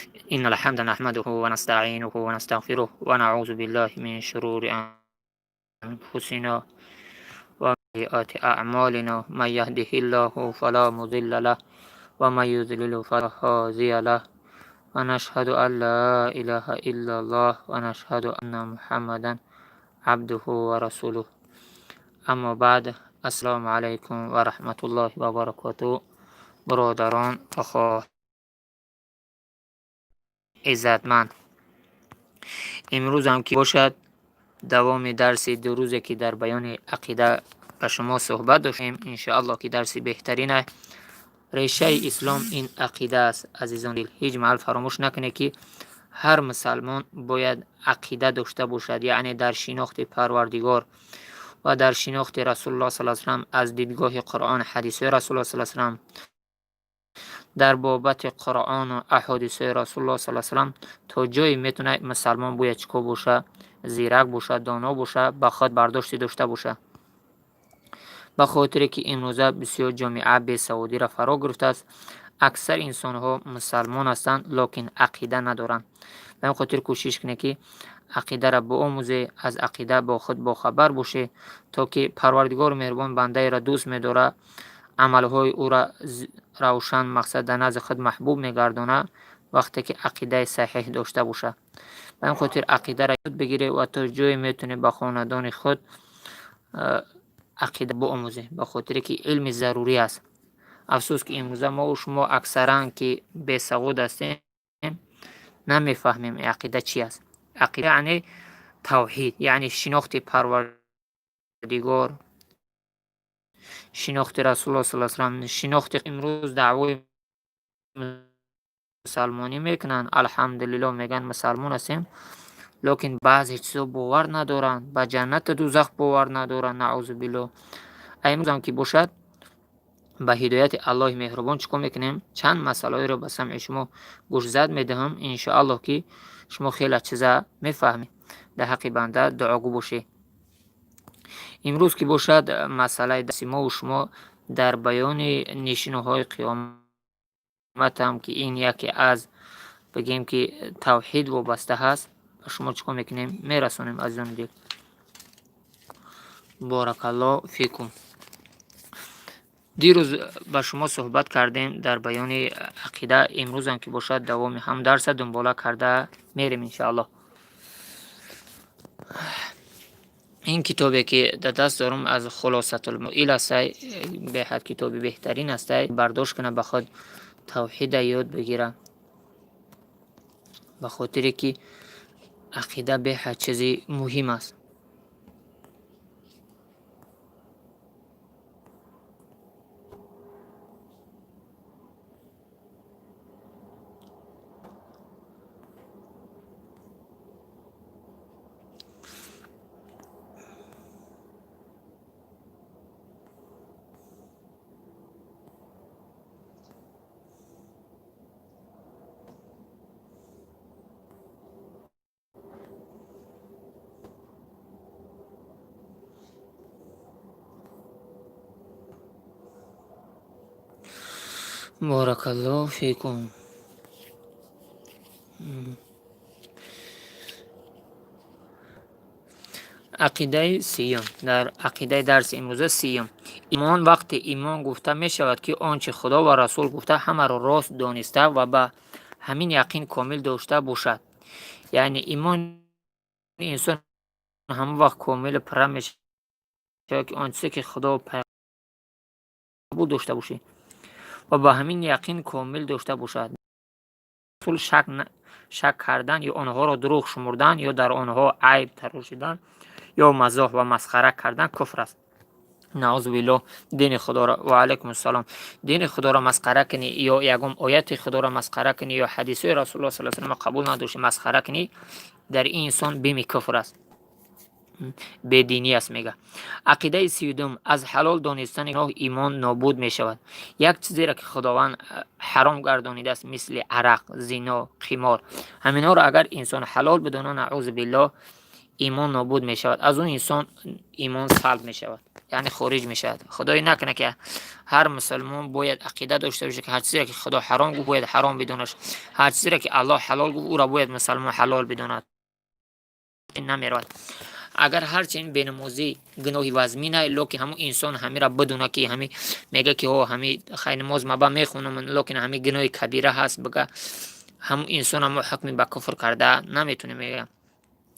إن الحمد نحمده ونستعينه ونستغفره ونعوذ بالله من شرور أنفسنا وسيئات أعمالنا من يهده الله فلا مضل له ومن يضلل فلا هادي له ونشهد أن لا إله إلا الله ونشهد أن محمدا عبده ورسوله أما بعد السلام عليكم ورحمة الله وبركاته برادران و иззатманд. Имрӯзам ки бошад, давоми дарси дурӯзе, ки дар баёни ақида ба шумо суҳбат доштем, иншоаллоҳ, ки дарси беҳтарина. Решаи ислом ин ақида аст. Азизон дил, ҳеҷ маҳал фаромӯш накунед, ки ҳар мусалмон бояд ақида дошта бошад, яъне дар шинохти Парвардигор ва дар шинохти Расулуллоҳ саллаллоҳу алайҳи васаллам аз дидгоҳи Қуръон, ҳадисҳои Расулуллоҳ саллаллоҳу алайҳи васаллам, дар бобати Қуръону аҳодисҳои Расулуллоҳ саллаллоҳу алайҳи васаллам то ҷое метавонад, мусалмон бояд чӣ кор боша? Зирак боша, доно боша, ба худ бардоште дошта боша. Ба хотире ки имрӯза бисёр ҷомеа бесаводиро фаро гирифтааст, аксар инсонҳо мусалмон ҳастанд, лекин ақида надоранд. Ба ин хотир кӯшиш кунед, ки ақидаро биомӯзе, аз ақида бо худ бохабар боше, то ки Парвардигори меҳрубон бандаеро дӯст медорад, амалҳои ӯро равшан, мақсад, дар назди худ маҳбуб мегардонад, вақте ки ақидаи саҳеҳ дошта бошад. Ба ин хотир ақидаро ёд бигиред ва то ҷое метавонед ба хонадони худ ақида биомӯзед, ба хотире ки илми зарурӣ аст. Афсӯс, ки имрӯза мову шумо аксаран, ки бесавод ҳастем, намефаҳмем ақида чи аст. Ақида яъне тавҳид, яъне шинохти Парвардигор, шинохти Расулуллоҳ саллаллоҳу алайҳи васаллам, шинохти. Имрӯз даъвои мусалмонӣ мекунанд, алҳамдулиллоҳ мегӯянд, мусалмон ҳастем, лекин баъзе чизо бовар надоранд, ба ҷаннату дӯзах бовар надоранд, наъузу биллоҳ. Имрӯзам ки бошад, ба ҳидояти Аллоҳи меҳрубон чӣ кор мекунем? Чанд масъалаҳоеро ба самъи шумо гӯшзад медиҳам. Иншоаллоҳ, ки шумо хеле чиза мефаҳмед. Дар ҳаққи банда дуогӯ бошед. Имрӯз ки бошад, масъалаи дарси мову шумо дар баёни нишонаҳои қиёматам, ки ин яке аз, бигем, ки тавҳид вобаста ҳаст, ба шумо чӣ кор мекунем? Мерасонем. Азизони дил, боракаллоҳ фикум. Дирӯз ба шумо суҳбат кардем дар баёни ақида, имрӯзам ки бошад, давоми ҳам дарса дунбола карда мерем, иншоаллоҳ. Ин китобе, ки дар даст дорам, аз Хулосатулмуил ҳастай, беҳад китоби беҳтарин ҳастай. Бардошт кунад, ба худ тавҳида ёд бигира, ба хотире ки ақида беҳад чизи муҳим аст. Боракаллоҳу фикум. Ақидаи сиюм. Дар ақидаи дарси имрӯза сиюм: имон. Вақте имон гуфта мешавад, ки он чи Худо ва Расул гуфта, ҳамаро рост дониста ва ба ҳамин яқин комил дошта бошад. Яъне имони инсон ҳамон вақт комилу пурра мешавад, ки он чизе, ки Худо қабул дошта бошед ва ба ҳамин яқин комил дошта бошад. Расул шак кардан ё онҳоро дурӯғ шумурдан ё дар онҳо айб тарошидан ё мазоҳ ва масхара кардан куфр аст, наъузу биллоҳ. Дини Худоро, ва алайкум ассалом, дини Худоро масхара кунӣ ё ягон ояти Худоро масхара кунӣ ё ҳадисҳои Расулуллоҳ саллаллоҳу алайҳи васаллам қабул надошти, масхара кунӣ, дар ин инсон бими куфр аст, бединӣ аст, мега. Ақидаи 32-м: аз ҳалол донистани гуноҳ имон нобуд мешавад. Як чизеро, ки Худованд ҳаром гардонидааст, мисли арақ, зино, қимор, ҳаминҳоро агар инсон ҳалол бидонад, наъузу биллоҳ, имон нобуд мешавад, аз он инсон имон салб мешавад. Яъне хориҷ мешавад. Худое накунад, ки ҳар мусулмон бояд ақида дошта бошад, ки ҳар чизеро, ки Худо ҳаром гуфт, бояд ҳаром бидонад, ҳар чизеро, ки Аллоҳ ҳалол гуфт, ӯро бояд мусалмон ҳалол бидонад. Намеравад. Агар ҳарчи бенамозӣ гуноҳи вазмина, лекин ҳамун инсон ҳамира бидуна, ки ҳами мега, ки ҳо, ҳами хай, намоз маба мехонам, лекин ҳами гуноҳи кабира ҳаст, бига, ҳамун инсона мо ҳукми ба куфр карда наметонем, мега,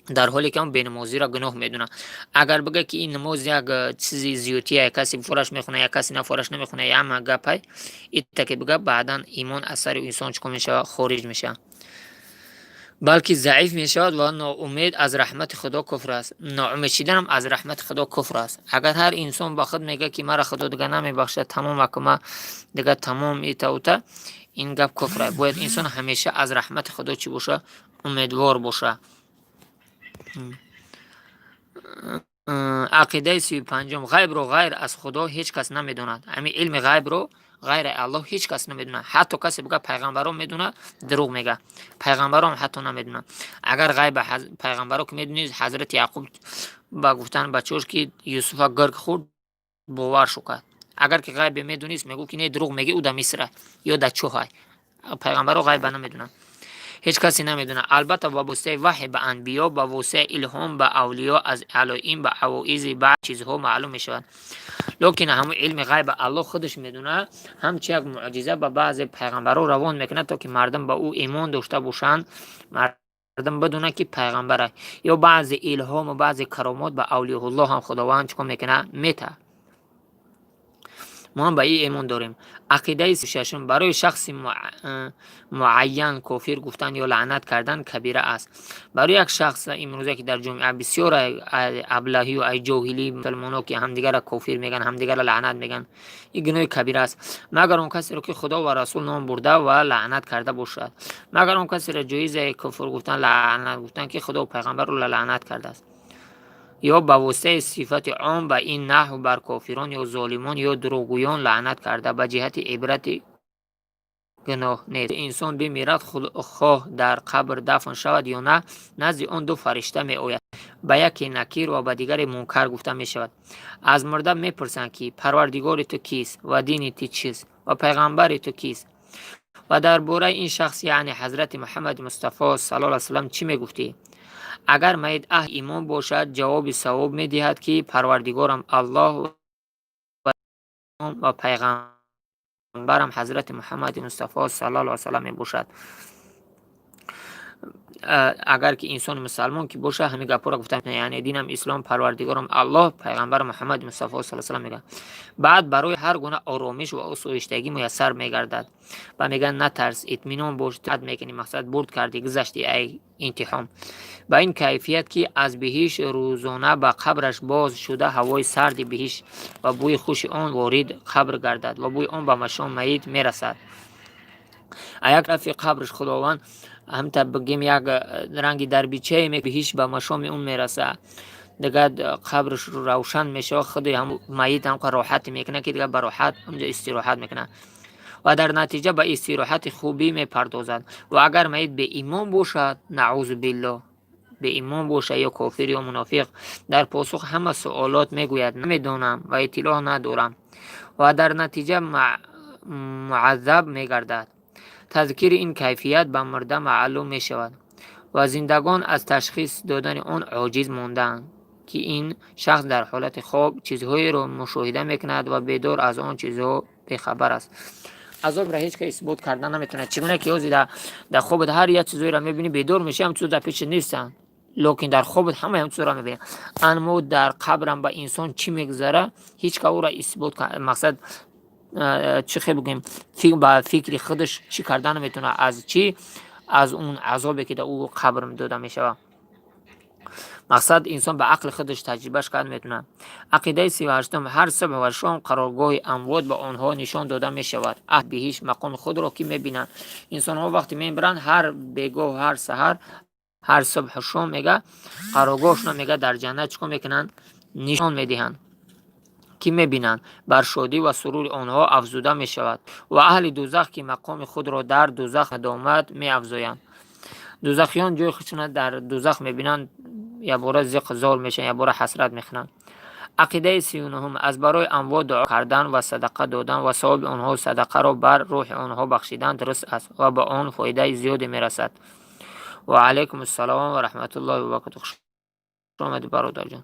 дар ҳоле ки ҳам бенамозиро гуноҳ медонад. Агар бига, ки ин намоз як чизи зиёдтия, касе фораш мехона, як касе нафораш намехона, яма гапай ита ки бига, баъдан имон аз сари инсон чикор мешавад? Хориҷ мешавад, балки заиф мешавад. Ва ноумед аз раҳмати Худо куфр аст. Ноумед шиданам аз раҳмати Худо куфр аст. Агар ҳар инсон ба худ мега, ки мара Худо дига намебахшад, тамом, акма дига тамом, ита-ута, ин гап куфр аст. Бояд инсон ҳамеша аз раҳмати Худо чӣ боша? Умедвор боша. Ақидаи 35-ум: ғайбро ғайр аз Худо ҳеҷ кас намедонад. Ҳамин илми ғайбро ғайри Аллоҳ ҳеҷ кас намедонад. Ҳатто касе бига, пайғамбарон медонад, дурӯғ мега. Пайғамбарон ҳатто намедонад. Агар ғайба пайғамбаро ки медонист, ҳазрати Яъқуб ба гуфтан бачаҳош, ки Юсуфа гирг хӯрд, бовар шукад. Агар ки ғайбе медонист, мегуфт, ки не, дурӯғ мегӣ, ӯ да Мисра ё да чоҳай. Пайғамбаро ғайба намедонанд, ҳеҷ касе намедонад. Албатта, ба воситаи ваҳй ба анбиё, ба воситаи илҳом ба авлиё, аз алоим ба авоизи баъд чизҳо маълум мешавад, лекин ҳамун илми ғайба Аллоҳ худаш медонад. Ҳамчи як муъҷиза ба баъзе пайғамбарро равон мекунад, то ки мардум ба ӯ имон дошта бошанд, мардум бидонанд, ки пайғамбар аст. Ё баъзе илҳому баъзе каромот ба авлиёуллоҳ ҳам Худованд чӣ кор мекунад? Метаҳад. Мо ҳам ба ин имон дорем. Ақидаи 36-ум: барои шахси муайян кофир гуфтан ё лаънат кардан кабира аст. Барои як шахс имрӯза, ки дар ҷомеа бисёр аблаҳию ай ҷоҳилии мусалмоно, ки ҳамдигарро кофир мегӯянд, ҳамдигарро лаънат мегӯянд, ин гуноҳи кабира аст. Магар он касеро, ки Худо ва Расул ном бурда ва лаънат карда бошад. Магар он касеро ҷоизае куфр гуфтан, лаънат гуфтан, ки Худо пайғамбарро лаънат кардааст ё ба воситаи сифати ом ба ин наҳв бар кофирон ё золимон ё дурӯғгӯён лаънат карда, ба ҷиҳати ибрати гуноҳ нест. Инсон бимирад, хоҳ дар қабр дафн шавад ё на, назди он ду фаришта меояд. Ба яке Накир ва ба дигаре Мункар гуфта мешавад. Аз мурда мепурсанд, ки Парвардигори ту кист ва дини ту чист ва пайғамбари ту кист ва дар бораи ин шахс, яъне ҳазрати Муҳаммади Мустафо саллаллоҳу алайҳи васаллам, чӣ мегуфтӣ? Агар майит аҳли имон бошад, ҷавоби савоб медиҳад, ки Парвардигорам Аллоҳ ва пайғамбарам ҳазрати Муҳаммади Мустафо саллаллоҳу алайҳи васаллам мебошад. Агар ки инсони мусалмон ки боша, ҳамин гапҳоро гуфта, яъне динам ислом, Парвардигорам Аллоҳ, пайғамбар Муҳаммади Мустафо саллаллоҳу алайҳи васаллам мегӯяд. Баъд барои ҳар гуна оромиш ва осоиштагӣ муяссар мегардад ва мегӯянд: «Натарс, итминон бош, мекунӣ, мақсад, бурд кардӣ, гузашти ай имтиҳон». Ба ин кайфият, ки аз биҳишт рӯзона ба қабраш боз шуда, ҳавои сарди биҳишт ва бӯи хуши он ворид қабр гардад ва бӯи он ба машоми майит мерасад. А як тарафи қабраш Худованд ҳамта бигем, як ранги дарбичае биҳишт ба машоми он мерасад, дигар қабраш равшан мешавад. Худи майит ҳамқа роҳате мекунад, ки дигар ба роҳат ҳамҷо истироҳат мекунад ва дар натиҷа ба истироҳати хубӣ мепардозад. Ва агар майит беимон бошад, наъузу биллоҳ, беимон бошад ё кофир ё мунофиқ, дар посух ҳама суолот мегӯяд: «Намедонам ва иттилоъ надорам», ва дар натиҷа муаззаб мегардад. Тазкири ин кайфият ба мурда маълум мешавад ва зиндагон аз ташхис додани он оҷиз мондаанд, ки ин шахс дар ҳолати хоб чизҳоеро мушоҳида мекунад ва бедор аз он чизҳо бехабар аст. Азобро ҳеҷ кас исбот карда наметавонад. Чӣ гуна ки ҳозир дар хобат ҳар як чизҳоеро мебинӣ, бедор мешавӣ, ҳам чизо дар пешат нестанд, лекин дар хобат ҳамаи ҳам чизҳоро мебинӣ. Аммо дар қабрам ба инсон чӣ мегузара, ҳеҷ кас ӯро исбот, мақсад, чӣ хел бигӯем, ба фикри худаш чӣ карда наметавонад. Аз чӣ? Аз он азобе, ки дар ӯ қабр дода мешавад. Мақсад, инсон ба ақли худаш таҷрибаш карда метавонад. Ақидаи 38-ум: ҳар субҳ ва шом қароргоҳи амвот ба онҳо нишон дода мешавад. Аҳли биҳишт мақоми худро ки мебинанд. Инсонҳо вақте мебаранд, ҳар бегоҳ, ҳар саҳар, ҳар субҳу шом, мега, қароргоҳшона, мега, дар ҷаннат чӣ кор мекунанд? Нишон медиҳанд, ки мебинанд, бар шодӣ ва сурури онҳо афзуда мешавад. Ва аҳли дузах ки мақоми худро дар дузах надомат меафзоянд. Дузахиён ҷои худшона дар дузах мебинанд, якбора зиқ зор мешаванд, якбора ҳасрат мехӯранд. Ақидаи 39-ум: аз барои амвот дуо кардан ва садақа додан ва савоби онҳо садақаро бар рӯҳи онҳо бахшидан дуруст аст ва ба он фоидаи зиёде мерасад. Ва алайкум ассалом ва раҳматуллоҳи ва баракатуҳ. Хуш омадӣ, бародарҷон.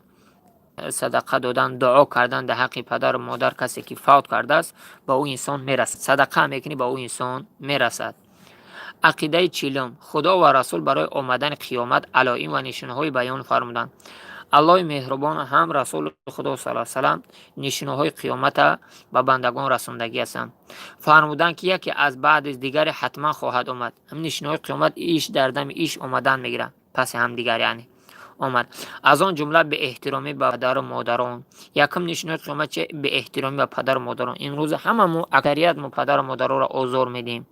Садақа додан, дуо кардан дар ҳаққи падару модар, касе ки фавт кардааст, ба ӯ инсон мерасад. Садақа мекунӣ, ба ӯ инсон мерасад. Ақидаи 40-ум: Худо ва Расул барои омадани қиёмат алоим ва нишонаҳои баён фармуданд. Аллоҳи меҳрубон ҳам Расули Худо сал салам нишонаҳои қиёмата ба бандагон расондагӣ ҳастанд. Фармуданд, ки яке аз баъди дигаре ҳатман хоҳад омад. Ҳамин нишонаҳои қиёмат иш дар дами иш омадан мегирад, паси ҳамдигар, яъне омад. Аз он ҷумла беэҳтиромӣ ба падару модарон. Якум нишонаи қиёмат чи? Беэҳтиромӣ ба падару модарон. Имрӯз ҳама мо, аксарият мо падару модаронро озор медиҳем,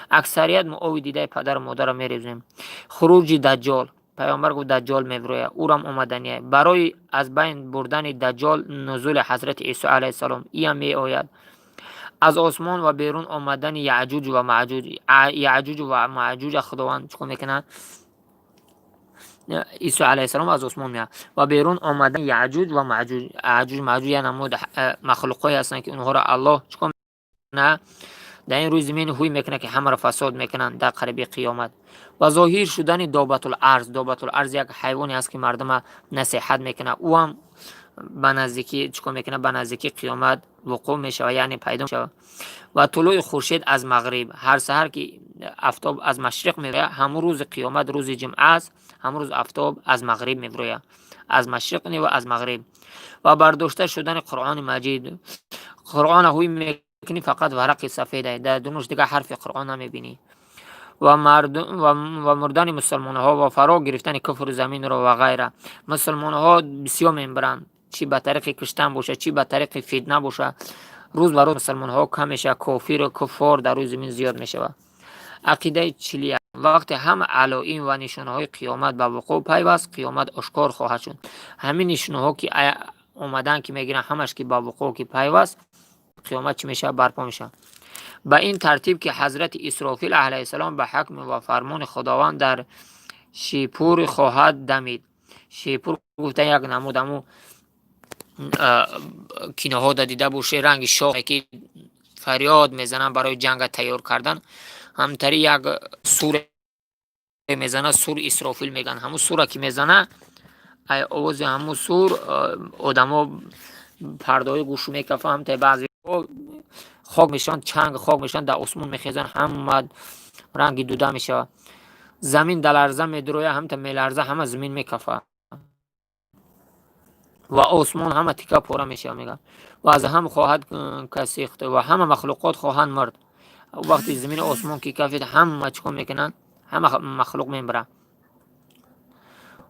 аксарият мо ови дидаи падару модарро мерезем. Хуруҷи Даҷҷол. Пайғамбар гуфт: «Даҷҷол мебирояд», ӯрам омаданияй. Барои аз байн бурдани Даҷҷол нузули ҳазрати Исо алайҳиссалом, иам меояд аз осмон, ва берун омадани Яъҷуҷ ва Маъҷуҷ. Яъҷуҷ ва Маъҷуҷа Худованд чӣ кор мекунад? Исо алайҳиссалом аз осмон меояд ва берун омадани Яъҷуҷ ва Маъҷуҷ. Яъҷуҷ, Маъҷуҷ як намуд махлуқҳое ҳастанд, ки онҳоро Аллоҳ чӣ кор мекунад? Дар ин рӯи замин ҳуй мекунад, ки ҳамаро фасод мекунанд дар қариби қиёмат. Ва зоҳир шудани Добатул Арз. Добатул Арз як ҳайвоне аст, ки мардума насиҳат мекунад. Ӯам ба наздикӣ чӣ кор мекунад? Ба наздикии қиёмат вуқӯъ мешавад, яъне пайдо мешавад. Ва тулӯи хуршед аз мағриб. Ҳар саҳар ки афтоб аз машриқ мебирояд, ҳамун рӯзи қиёмат рӯзи ҷумъа аст, ҳамун рӯз афтоб аз мағриб мебирояд, аз машриқ не ва аз мағриб. Ва бардошта шудани Қуръони Маҷид. Қуръона ҳуй мекунӣ, фақат варақи сафеда, дар дунуш дигар ҳарфи Қуръон намебинӣ. Ва мурдани мусулмонҳо ва фаро гирифтани куфру заминро ва ғайра. Мусулмонҳо бисёр мемиранд, чӣ ба тариқи киштан бошад, чӣ ба тариқи фитна бошад. Рӯз ба рӯз мусулмонҳо кам мешавад, кофиру куффор дар рӯи замин зиёд мешавад. Ақидаи 41: вақте ҳама алоим ва нишонаҳои қиёмат ба вуқӯъ пайваст, қиёмат ошкор хоҳад шуд. Ҳамин нишонаҳо ки омадан ки мегиранд, ҳамаш ки ба вуқӯъ ки пайваст, қиёмат чӣ мешавад? Барпо мешавад. Ба ин тартиб, ки ҳазрати Исрофил алайҳиссалом ба ҳукм ва фармони Худованд дар шипур хоҳад дамид. Шипур гуфта як намуд ҳаму киноҳо да дида бошед, ранги шохе ки фарёд мезананд барои ҷанга тайёр кардан. Ҳамтари як суре мезана, сур Исрофил мегӯянд. Ҳамун сура ки мезана, ай овози ҳамун сур одамо пардаҳои гӯшу мекафанд, ҳамтаи баъзе хок мешаванд, чанг хок мешаванд, дар осмон мехезанд, ҳама ранги дуда мешавад, замин даларза медурояд, ҳамта меларза, ҳама замин мекафад ва осмон ҳама тика пора мешавад, мегӯяд, ва аз ҳам хоҳад касихт ва ҳама махлуқот хоҳанд мурд. Вақти замини осмон ки кафид, ҳама чӣ кор мекунанд? Ҳама махлуқ мемирад.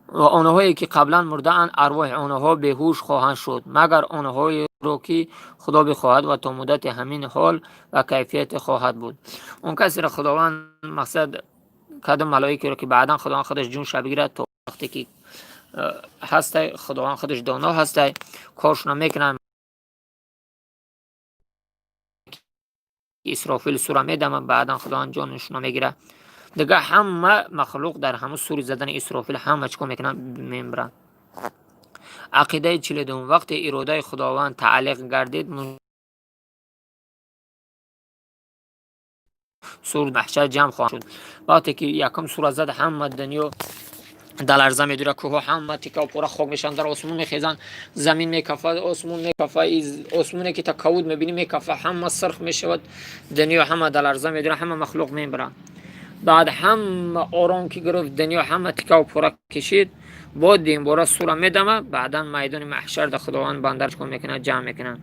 Ва онҳое ки қаблан мурдаанд, арвоҳи онҳо беҳуш хоҳанд шуд, магар онҳоеро ки Худо бихоҳад, ва то муддате ҳамин ҳол ва кайфияте хоҳад буд. Он касеро Худованд, мақсад, кадом малоикеро ки баъдан Худованд худаш ҷунша бигирад, то вақте ки ҳастай, Худованд худаш доно ҳастай, коршона мекунанд. Исрофил сура медамад, баъдан Худованд ҷонашона мегирад. Дигар ҳама махлуқ дар ҳамун сури задани Исрофил ҳама чӣ кор мекунанд? Мемиранд. Ақидаи 42-ум: вақте иродаи Худованд таълиқ гардид, сур маҳшар ҷамъ хоҳанд шуд. Вақте ки якум сура зад, ҳама дунё даларза медурад, кӯҳҳо ҳама тикаву пора хок мешаванд, дар осмон мехезанд, замин мекафад, осмон мекафа, осмоне ки та кавуд мебинӣ, мекафа, ҳама сирх мешавад, дунё ҳама даларза медурад, ҳама махлуқ мемиранд. Баъд ҳама ором ки гирифт, дунё ҳама тикаву пора кишид, бо димбора сура медама, баъдан майдони маҳшарда Худованд бандар чикор мекунад? Ҷамъ мекунад.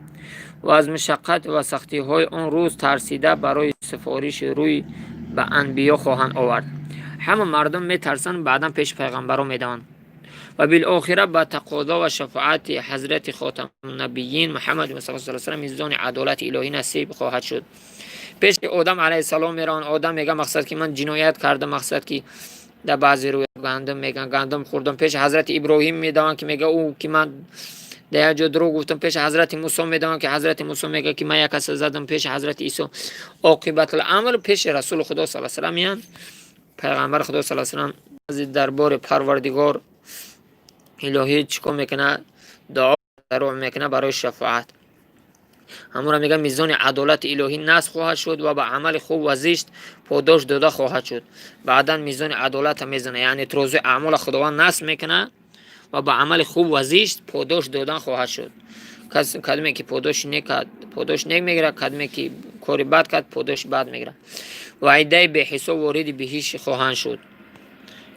Ва аз мушаққат ва сахтиҳои он рӯз тарсида, барои сифориши рӯй ба анбиё хоҳанд овард. Ҳама мардум метарсанд, баъдан пеши пайғамбарон медаванд. Ва билохира ба тақозо ва шафоати ҳазрати Хотамуннабиин Муҳаммад Мустафо саллаллоҳу алайҳи васаллам мизони адолати илоҳӣ насиб хоҳад шуд. Пеши Одам алайҳиссалом мераванд. Одам мега, мақсад, ки ман ҷиноят кардам, мақсад, ки дар баъзе рӯй гандум меган, гандум хӯрдам. Пеши ҳазрати Иброҳим медаванд, ки мега ӯ ки ман дар як ҷо дурӯғ гуфтам. Пеши ҳазрати Мусо медаванд, ки ҳазрати Мусо мега, ки ман як каса задам. Пеши ҳазрати Исо, оқибатул амр пеши Расули Худо саллаллоҳу алайҳи васаллам меянд. Пайғамбари Худо саллаллоҳу алайҳи васаллам дарбори Парвардигор илоҳӣ чӣ кор мекунад? Дуо. тазарруъ мекунад барои шафоат. Ҳамонро мегӯяд, мизони адолати илоҳӣ насб хоҳад шуд ва ба амали хуб ва зишт подош дода хоҳад шуд. Баъдан мизони адолата мезанад, яъне трозуи аъмола Худованд насб мекунад ва ба амали хуб ва зишт подош додан хоҳад шуд. Кадоме ки подоши нек кард, подоши нек мегирад, кадоме ки кори бад кард, подоши бад мегирад. Ва иддаи беҳисоб вориди биҳишт хоҳанд шуд.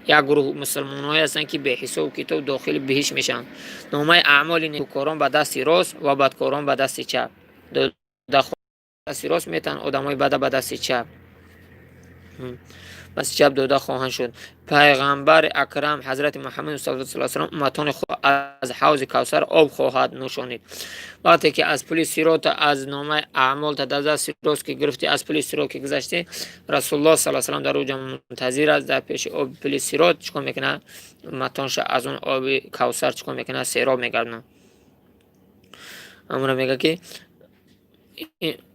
Як гурӯҳ мусулмонҳое ҳастанд, ки беҳисобу китоб дохили биҳишт мешаванд. Номаи аъмоли некукорон ба дасти рост ва бадкорон ба дасти чап дасти рост метаҳанд, одамои бада ба дасти чап, дасти чап дода хоҳанд шуд. Пайғамбари акрам, ҳазрати Муҳаммад саллаллоҳу, умматони худ аз ҳавзи Кавсар об хоҳад нӯшонид. Вақте ки аз пули сирота, аз номаи аъмолта дар дасти рост ки гирифтӣ, аз пули сирот ки гузаштӣ, Расулуллоҳ саллаллоҳу салам дар уҷа мунтазир аст, дар пеши оби пули сирот. Чӣ кор мекунад? Умматонша аз он оби Кавсар чӣ кор мекунад? Сероб мегардонад. Амро мегӯяд, ки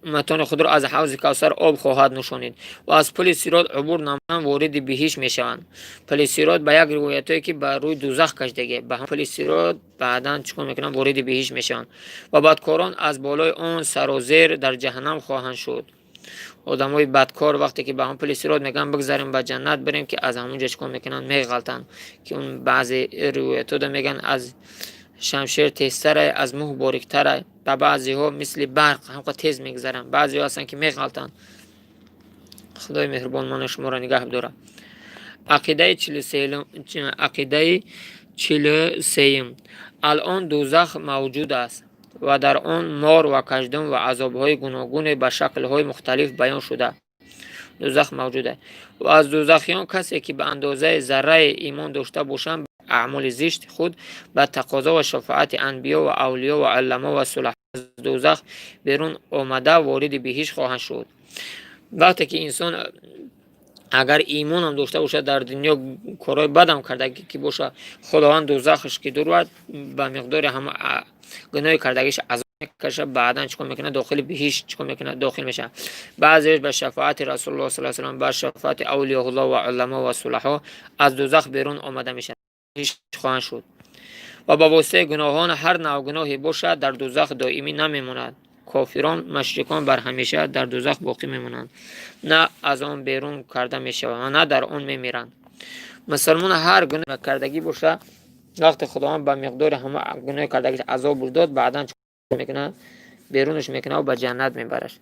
умматони худро аз ҳавзи Кавсар об хоҳад нӯшонид ва аз пули сирот убур намоянд, вориди биҳишт мешаванд. Пули сирот ба як ривоятое, ки ба рӯи дузах кашидагӣ, ба пули сирот баъдан чӣ кор мекунанд? Вориди биҳишт мешаванд ва бадкорон аз болои он сарозер дар ҷаҳаннам хоҳанд шуд. Одамои бадкор вақте ки ба ҳам пули сирот мегӯянд, бигзарем, ба ҷаннат бирем, ки аз ҳамон ҷо чӣ кор мекунанд? Меғалтанд, ки он баъзе ривоятҳо мегӯянд, аз шамшер тезтарай, аз мӯҳ бориктарай. Ба баъзеҳо мисли барқ ҳамқа тез мегузаранд, баъзеҳо ҳастанд, ки меғалтанд. Худои меҳрубон ману шуморо нигаҳ дорад. Ақидаи 43-юм. Алъон дӯзах мавҷуд аст ва дар он мор ва каждум ва азобҳои гуногуне ба шаклҳои мухталиф баён шуда. Дӯзах мавҷуд аст ва аз дӯзахиён касе ки ба андозаи заррае имон дошта бошанд, аъмоли зишти худ ба тақозо ва шафоати анбиё ва авлиё ва уламо ва сулаҳо аз дӯзах берун омада, вориди биҳишт хоҳанд шуд. Вақте ки инсон агар имонам дошта бошад, дар дунё корҳои бадам кардагӣ ки бошад, Худованд дӯзахаш ки дур, ба миқдори ҳама гуноҳи кардагиш азоб мекашад, баъдан чӣ кор мекунад? Дохили биҳишт чӣ кор мекунад? Дохил мешавад. Баъзеаш ба шафоати Расулуллоҳ саллаллоҳу алайҳи васаллам, ба шафоати авлиёуллоҳ ва уламо ва сулаҳо аз дӯзах берун омада мешавад, биҳишт хоҳанд шуд. Ва ба воситаи гуноҳон, ҳар навъ гуноҳе бошад, дар дӯзах доимӣ намемонад. Кофирон, мушрикон бар ҳамеша дар дӯзах боқӣ мемонанд, на аз он берун карда мешаванд ва на дар он мемиранд. Мусулмон ҳар гуноҳ кардагӣ бошад, вақте Худованд ба миқдори ҳама гуноҳи кардагиш азоб дод, баъдан чӣ мекунад? Берунаш мекунад ва ба ҷаннат мебараш.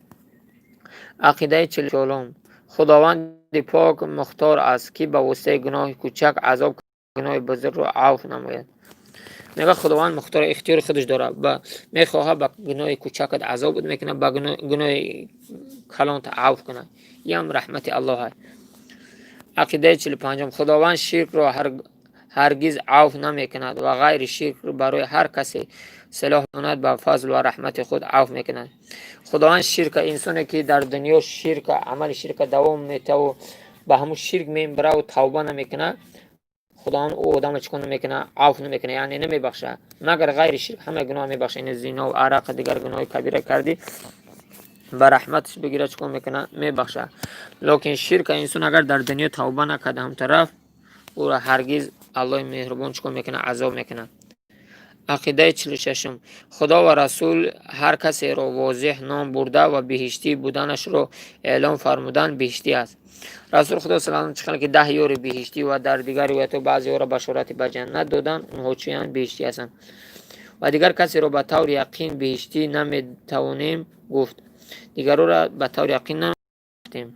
Ақидаи 44-ум. Худованди пок мухтор аст, ки ба воситаи гуноҳи кӯчак азоб, гуноҳи бузургро авф намояд. Мегӯяд, Худованд мухтор, ихтиёри худаш дорад, ба мехоҳад, ба гуноҳи кӯчакат азоб мекунад, ба гуноҳи калонта авф кунад. Иам раҳмати Аллоҳ аст. Ақидаи 45-ум. Худованд ширкро ҳаргиз авф намекунад ва ғайри ширк барои ҳар касе салоҳ донад, ба фазлу ва раҳмати худ авф мекунад. Худованд ширка, инсоне ки дар дунё ширка, амали ширка давом метаву ба ҳамун ширк мебараву тавба намекунад, Худованд ӯ одамро чӣ кор намекунад? Авф намекунад, яъне намебахшад. Магар ғайри ширк ҳамаи гуноҳ мебахшад. Ин зино, арақ, дигар гуноҳи кабира кардӣ, ба раҳматаш бигирад, чӣ кор мекунад? Мебахшад. Лекин ширка инсон агар дар дунё тавба накарда, ҳамтараф ӯро ҳаргиз Аллоҳи меҳрубон чӣ кор мекунад? Азоб мекунад. Ақидаи 46-ум. Худо ва Расул ҳар касеро возеҳ ном бурда ва биҳиштӣ буданашро эълон фармуданд, биҳиштӣ аст. Расули Худо салам чӣ ки 10 ёри биҳиштӣ ва дар дигар ривоятҳо баъзеҳоро башорати ба ҷаннат доданд, онҳо чиянд? Биҳиштӣ ҳастанд. Ва дигар касеро ба таври яқин биҳиштӣ наметавонем гуфт, дигарро ба таври яқин нагуфтем.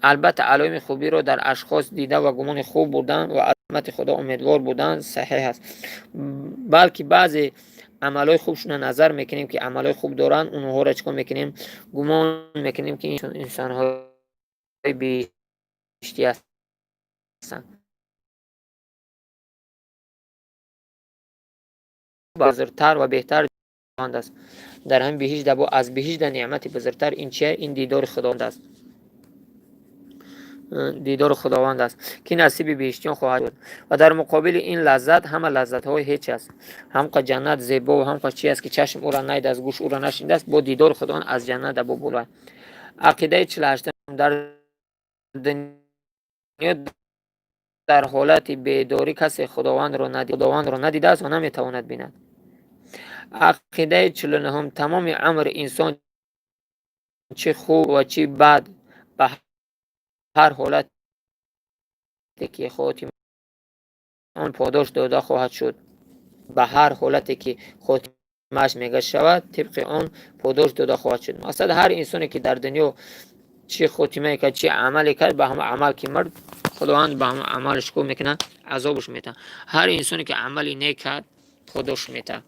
Албатта, алоими хубиро дар ашхос дида ва гумони хуб бурдан ва аз раҳмати Худо умедвор будан саҳеҳ аст. Балки баъзе амалҳои хубшона назар мекунем, ки амалҳои хуб доранд, онҳоро чӣ кор мекунем? Гумон мекунем, ки инсонҳои биҳиштӣ ҳастанд. Бузургтар ва беҳтар аст дар ҳамин биҳишт, аз биҳишта неъмати бузургтар ин чия? Ин дидори Худованд аст, дидори Худованд аст, ки насиби биҳиштиён хоҳад шуд. Ва дар муқобили ин лаззат ҳама лаззатҳои ҳеч аст. Ҳамқа ҷаннат зебо ва ҳамқа чи аст, ки чашм ӯро надидааст, гӯш ӯро нашнидааст, бо дидори Худованд аз ҷаннат бо боло. Ақидаи 48-ум. Дар дунё дар ҳолати бедорӣ касе Худовандро надидааст ва наметавонад бинад. Ақидаи 49-ум: тамоми умри инсон, чӣ хуб ва чӣ бад, ба ҳар ҳолате ки хотима он подош дода хоҳад шуд. Ба ҳар ҳолате ки хотимааш мешавад, тибқи он подош дода хоҳад шуд. Мақсад, ҳар инсоне ки дар дунё чӣ хотимае кард, чӣ амале кард, ба ҳама амал ки мард, Худованд ба ҳама амалаш чӣ мекунад? Азобаш метаҳад. Ҳар инсоне ки амали нек кард, подош метаҳад.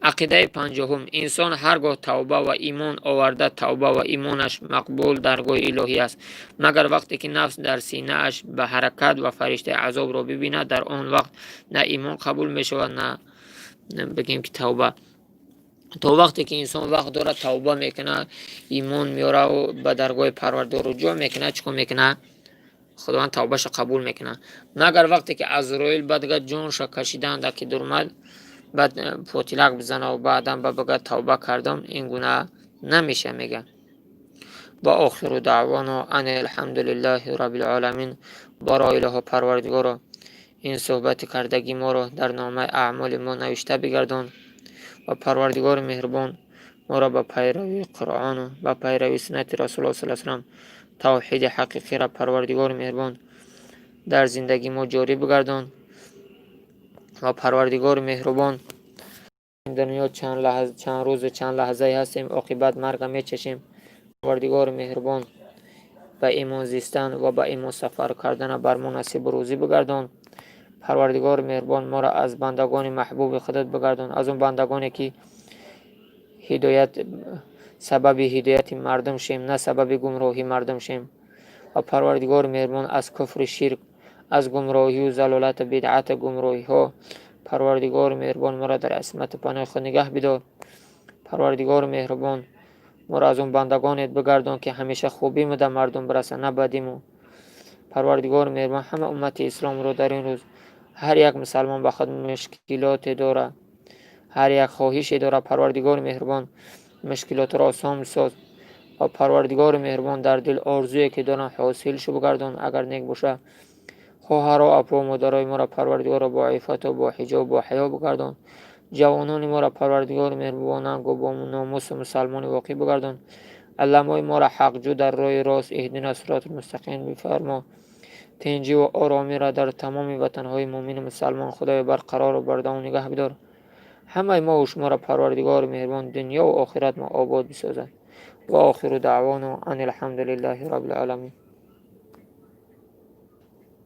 Ақидаи 50-ум: инсон ҳаргоҳ тавба ва имон оварда, тавба ва имонаш мақбул даргоҳи илоҳӣ аст, магар вақте ки нафс дар синааш ба ҳаракат ва фариштаи азобро бибинад. Дар он вақт на имон қабул мешавад, на бигем ки тавба. То вақте ки инсон вақт дорад, тавба мекунад, имон меораву ба даргоҳи Парвардигор руҷӯъ мекунад, чӣ кор мекунад? Худованд тавбаша қабул мекунад. Магар вақте ки Азроил бадга ҷонша кашиданда ки дурмад, баъд фотилак бизанаву баъдан ба бигӯяд: «Тавба кардам», ин гуна намеша, мега. وآخر دعوانا أن الحمد لله رب العالمین. Баро илоҳо, Парвардигоро, ин суҳбати кардагии моро дар номаи аъмоли мо навишта бигардон ва, Парвардигори меҳрубон, моро ба пайравии Қуръону ба пайравии суннати Расулуллоҳ саллаллоҳу алайҳи васаллам, тавҳиди ҳақиқиро, Парвардигори меҳрубон, дар зиндагии мо ҷорӣ бигардон. Ва, Парвардигори меҳрубон, дунё чанд лаҳза, чанд рӯзу чанд лаҳзае ҳастем, оқибат марга мечашем. Парвардигори меҳрубон, ба имон зистан ва ба имон сафар кардана бар мо насибу рӯзӣ бигардон. Парвардигори меҳрубон, моро аз бандагони маҳбуби худат бигардон, аз он бандагоне ки ҳидоят, сабаби ҳидояти мардум шем, на сабаби гумроҳии мардум шем. Ва, Парвардигори меҳрубон, аз куфри ширк, аз гумроҳию залолату бидъату гумроҳиҳо, Парвардигори меҳрубон, моро дар исмату паноҳи худ нигаҳ бидор. Парвардигори меҳрубон, моро аз он бандагонет бигардон, ки ҳамеша хубиму дар мардум бирасад, на бадиму. Парвардигори меҳрубон, ҳама уммати исломро дар ин рӯз, ҳар як мусалмон ба худ мушкилоте дорад, ҳар як хоҳише дорад, Парвардигори меҳрубон, мушкилотро осон бисоз. Ва, Парвардигори меҳрубон, дар дил орзуе ки доранд, ҳосилшу бигардон, агар нек бошад. Хоҳаро, апо, модарои моро, Парвардигоро, бо иффату бо ҳиҷоб, бо ҳаё бигардон. Ҷавонони моро, Парвардигори меҳрубон, бо нангу бо номусу мусалмони воқеъ бигардон. Уламои моро ҳақҷӯ, дар роҳи рост, اهدنا الصراط المستقیم бифармо. Тинҷиву оромиро дар тамоми ватанҳои муъмину мусалмон, Худоё, барқарору бардавом нигаҳ бидор. Ҳамаи мову шуморо Парвардигори меҳрубон дунёву охират мо обод бисозад. وآخر دعوانا أن الحمد لله رب العالمین.